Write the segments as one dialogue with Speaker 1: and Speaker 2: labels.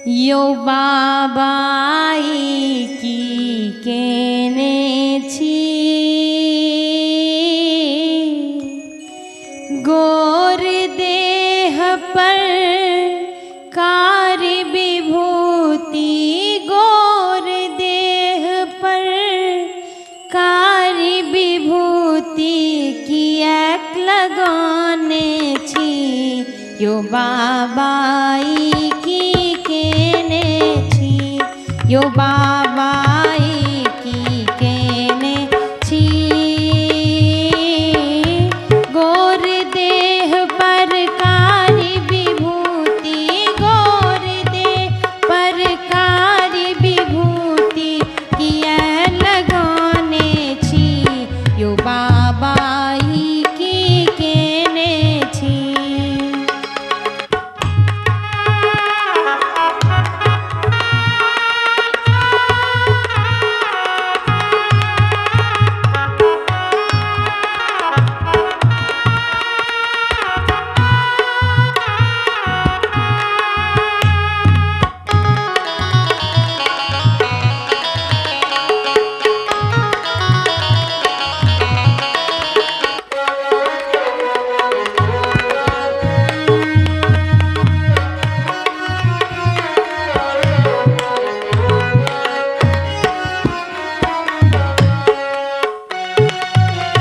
Speaker 1: यो बाबा ई की केने छी, गोर देह पर कारी विभूति, गोर देह पर कारी विभूति किएक लगौने छी, यो बाबा ई की केने छी, यो बाबा ई की केने छी। गोर देह पर कारी विभूति, गोर देह पर कारी विभूति किया लगौने छी, यो बाबा ई की केने छी।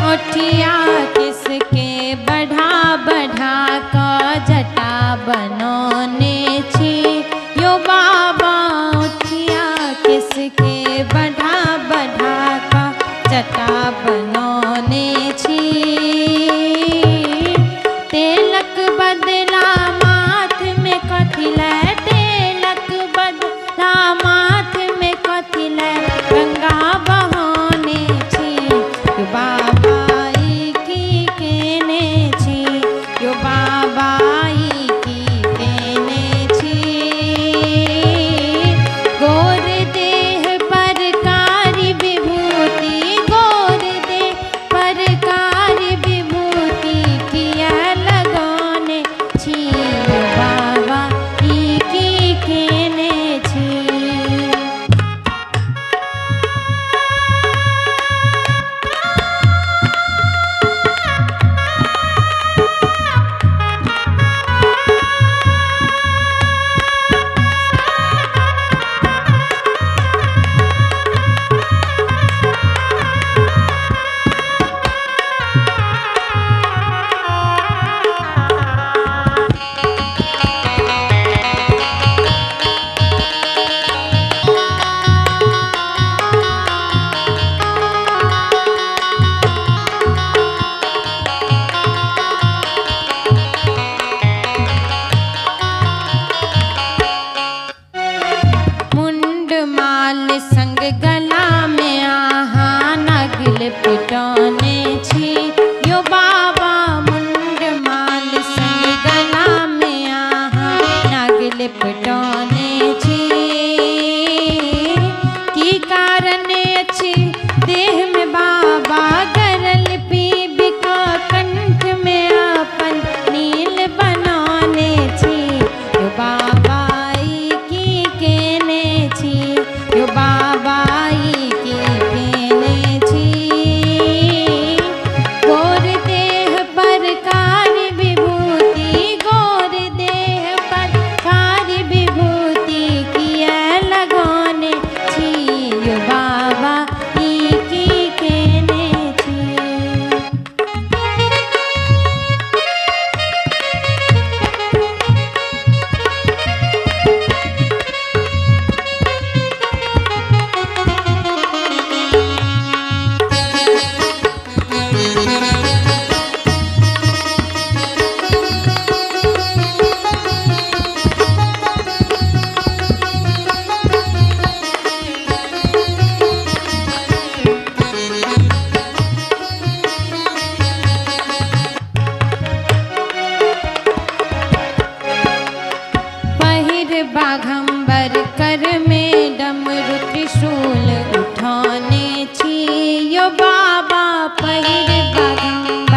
Speaker 1: ओठिया किसके बढ़ा बढ़ा क जटा बनौने छी, यो बाबा ओठिया किसके बढ़ा बढ़ा क जटा बनौने छी। तेलक बदला माथ में कथी लै, तेलक बदला माथ में कथी लै गंगा बहौने छी, यो बाबा ई की केने छी, यो बाबा ई की केने छी। गोर देह पर कारी विभूति, गोर देह पर कारी विभूति किया लगौने छी, यो बाबा ई की केने छी। मुंडमाल संग गला में आहा नगल पिटौने छी, यो बाबा मुंडमाल संग गला में आहा नगल पिटौने छी। की कारण अछि देह में बाबा गरल पीब क कंठ में अपन नील बनौने छी, यो बाबा ई की केने छी, यो बाबा ई की केने छी। गोर देह पर कारी विभूति, गोर देह पर कारी विभूति किया लगौने छी, यो बाबा ई की केने छी। पहिर बाघम्बर कर में डमरू त्रिशूल उठौने छी, यो बाबा पहिर बाघम्बर